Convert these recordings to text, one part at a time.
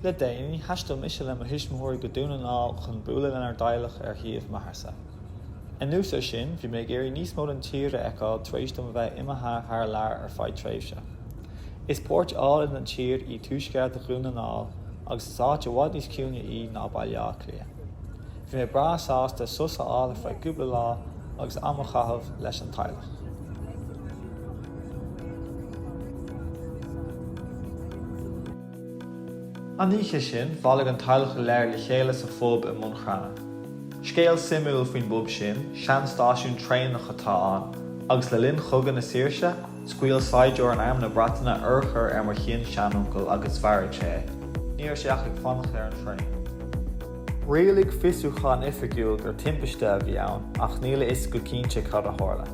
Le déanaí, thaistil mise le mo thuismitheoirí go Dún na nGall chun bualadh lenár dteaghlach ar thaobh m'atharsa. Anuas air sin, bhí mé ag iarraidh níos mó den tír a fheiceáil tar éis dom a bheith imithe thar lear ar feadh tréimhse. Is páirt álainn den tír í tuaisceart Dhún na nGall agus is áit i bhfad níos ciúine í ná Baile Átha Cliath. Bhí mé breá sásta sos a fháil ar feadh cúpla lá agus am a chaitheamh leis an teaghlach. An oíche sin, bhailigh an teaghlach go léir le chéile sa phub i mBun Cranncha. Scéal suimiúil faoin bpub sin, sean-stáisiún traenach atá ann, agus le linn Chogadh na Saoirse, scaoil saighdiúir in Arm na Breataine urchar ar mo shin-seanuncail agus mharaigh sé é. Ní raibh sé ach ag fanacht ar an traein. Rialaigh fiosrúchán oifigiúil gur timpiste a bhí ann ach níl a fhios go cinnte cad a tharla.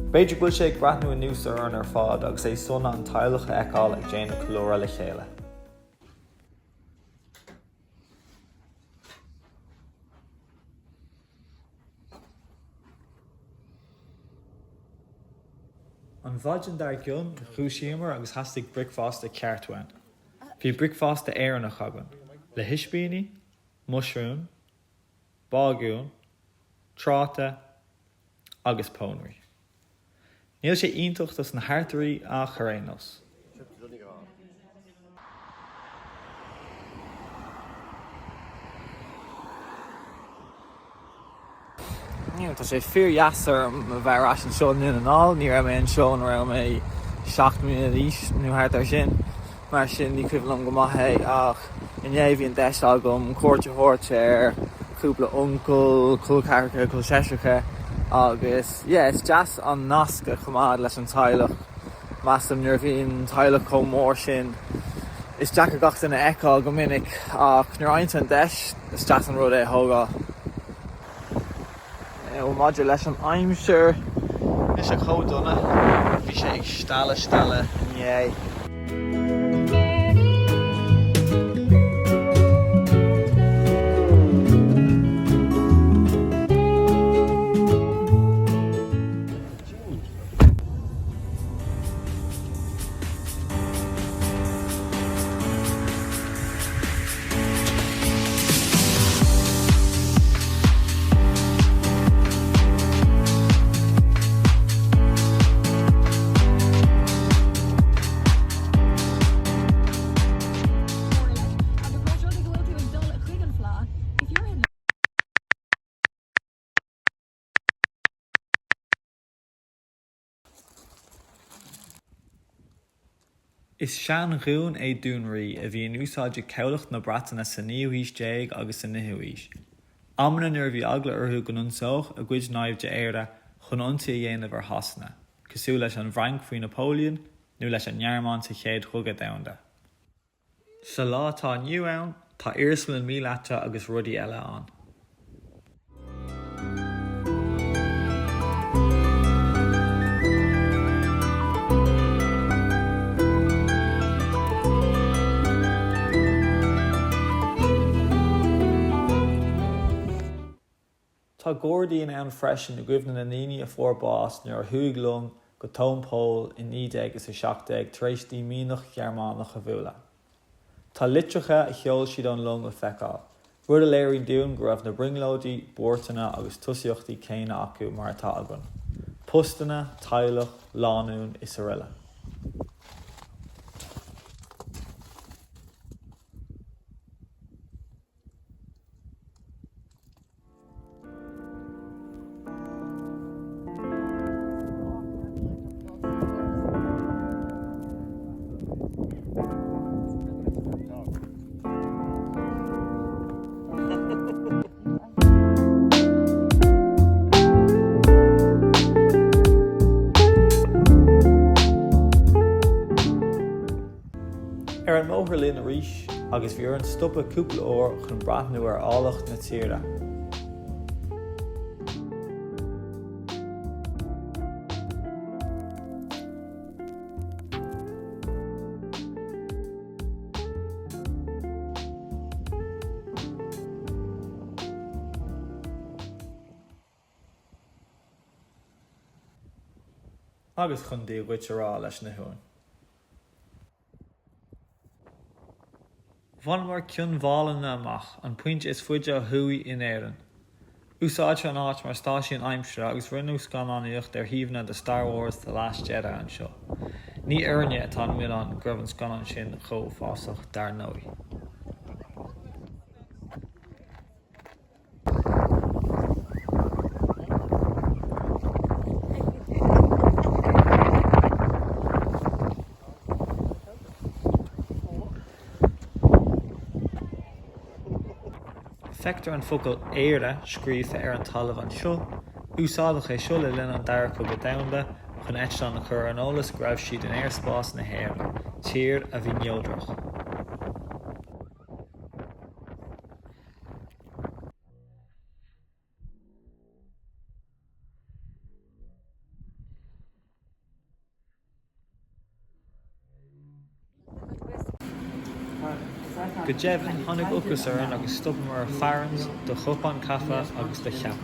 B'fhéidir go bhfuil sé ag breathnú anuas orainn ar fad agus é sona an teaghlach a fheiceáil ag déanamh ceiliúradh le chéile. An mhaidin dár gcionn, dhúisíomar agus theastaigh bricfeasta ceart uainn. Bhí bricfeasta Éireannach againn, le hispíní, muisriúin, bágún, tráta agus pónairí. Níl sé iontach dos na hartairí ach ar aon nós. Tá sé fíor-dheas orm a bheith ar ais anseo i nDún na nGall. Ní raibh mé anseo nuair a raibh mé 7 mbliana d'aois nó thart ar sin, mar sin ní cuimhin liom go maith é ach inné bhí an deis agam cuairt a thabhairt ar chúpla uncail, col ceathracha, col seisreacha agus yeah is deas an nasc a choimeád leis an teaghlach. Measaim nuair a bhíonn teaghlach chomh mór sin is deacair gach duine a fheiceáil go minic ach nuair a fhaigheann tú an deis is deas an rud é a thógáil. Maidir leis an aimsir, níl sé chomh dona, bhí sé ag stealladh stealladh inné. Is sean-dhún é Dún Rí a bhí in úsáid ag cabhlach na Breataine sa naoú haois déag agus san fhichiú haois. Amanna nuair a bhí eagla orthu go n-ionsódh a gcuid naimhde Éire chun ionsaí a dhéanamh ar Shasana, cosúil leis an bhFrainc faoi Napoleon nó leis an nGearmáin sa Chéad Chogadh Domhanda. Sa lá atá inniu ann, tá iarsmalann míleata agus rudaí eile ann. Tá gairdín ann freisin i gcuimhne na ndaoine a fuair bás nuair a chuaigh long go tóin poill i 1917 tar éis di mianach Ghearmánach a bhualadh. Tá litreacha a sheol siad ón long le feiceáil, rud a léiríonn dúinn go raibh na brionglóidí, buairteanna agus tosaíochtaí céanna acu mar atá againn, postanna, teaghlach, lánúin is aroile. Ar an mbóthar linn arís agus bhí orainn stopadh cúpla uair chun breathnú ar áilleacht na tíre. Agus chun Dia dhuit a rá leis na huain. Bhaineamar Cionn Mhálanna amach, an pointe is faide ó thuaidh in Éirinn. Úsáidtear an áit mar stáisiún aimsire agus rinneadh scannánaíocht ar shuíomhanna do Star Wars The Last Jedi anseo. Ní orainne atá an milleán go raibh an scannán sin chomh uafásach dar ndóigh. Feictear an focal 'Éire' scríofa ar an talamh anseo. Úsáideadh é seo le linn an Dara Cogadh Domhanda chun eitleáin a chur ar an eolas go raibh siad in aerspás na hÉireann, tír a bhí neodrach. Go deimhin, tháinig ocras orainn agus stopamar i Farrans do chupán caife agus do cheap.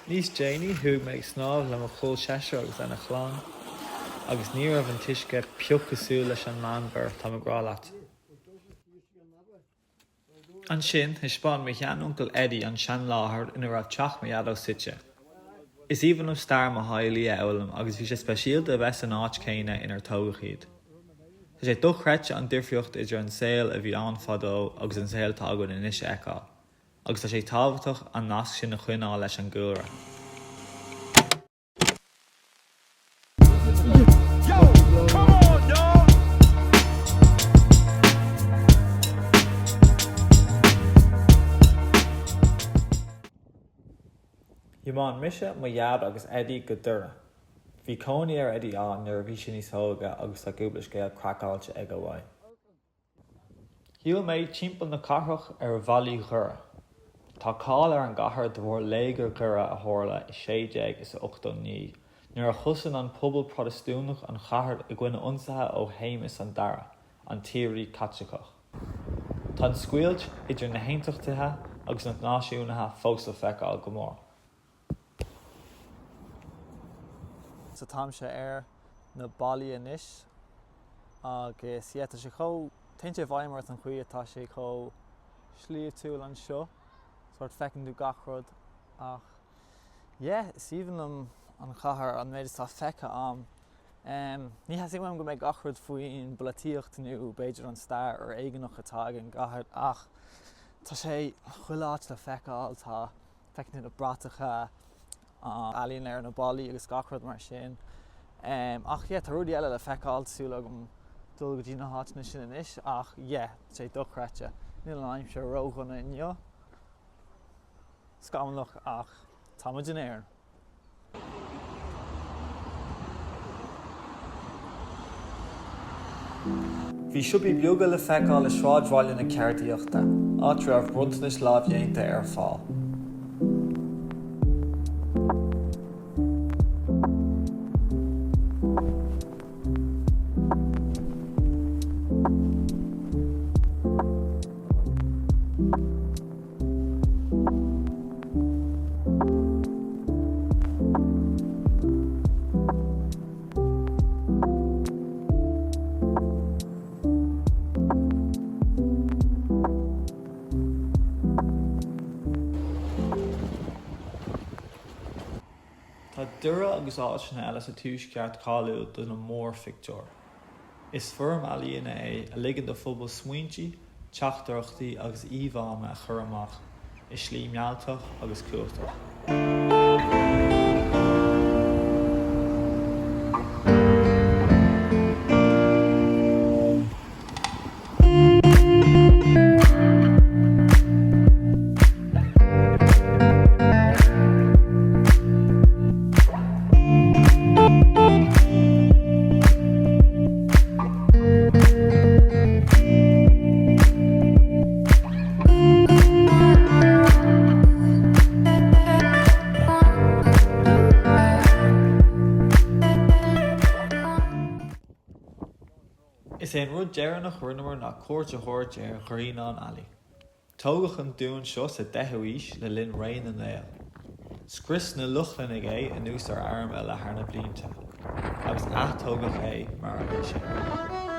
Níos déanaí, chuaigh mé ag snámh le mo chol seisear agus lena chlann, agus ní raibh an t-uisce pioc cosúil leis an Meánmhuir, táim ag rá leat. Ansin, thaispeáin mo sheanuncail Eddie an seanláthair ina raibh teach mo dhaideo suite. Is aoibhinn liom stair mo theaghlaigh a fhoghlaim agus bhí sé speisialta a bheith san áit chéanna inar tógadh iad. Tá sé dochreidte an difríocht idir an saol a bhí ann fadó agus an saol atá againn anois a fheiceáil. Agus tá sé tábhachtach an nasc sin a choinneáil leis an gcúlra. Thiomáin mise, mo dhaid agus Eddie go Doire. Bhí cónaí ar Eddie ann nuair a bhí sé níos óige agus tá cúpla scéal craiceáilte aige uaidh. Shiúil mé timpeall na cathrach ar bhallaí Dhoire. Tá cáil ar an gcathair de bharr léigear Dhoire a tharla i 1689 nuair a chosain an pobal Protastúnach an chathair i gcoinne ionsaithe ó Shéamus an Dara, an t-iar-rí Caitliceach. Tá an scoilt idir na hAontachtaithe agus na Náisiúnaithe fós le feiceáil go mór. So táimse ar na ballaí anois agus yeah tá sé chomh, téann sé i bhfeidhm ort an chaoi atá sé chomh sléibhtiúil anseo, sórt feiceann tú gach rud ach yeah is aoibhinn liom an chathair, an méid atá feicthe a'm. Ní theastaíonn uaim go mbeidh gach rud faoin bpolaitíocht nó b'fhéidir an stair fhoréigeanach atá ag an gcathair ach tá sé chuile áit le feiceáil, tá Feiceann tú na bratacha, an ealaín ar na ballaí agus gach rud mar sin. Ach yeah, tá rudaí eile le feiceáil, tá súil agam dul go dtí na háiteanna sin anois ach yeah, tá sé dochreidte. Níl an aimsir ródhona inniu. Scamallach ach tá muid in Éirinn. Bhí siopaí beaga le feiceáil i sráidbhaile na ceardaíochta, áit a raibh bronntanais lámhdhéanta ar fáil. Tá Doire agus áiteanna eile sa tuaisceart cáiliúil do na múrphictiúir. Is foirm ealaíne é a ligeann do phobal smaointe, teachtaireachtaí agus íomhánna a chur amach i slí mealltach agus cumhachtach. Is é an rud deireanach a rinneamar ná cuairt a thabhairt ar Ghrianán Ailigh. Tógadh an dún seo sa 10ú aois le linn ré na nGael. Scrios na Lochlannaigh é anuas ar airm eile thar na blianta, agus ath-tógadh é mar a bhí sé.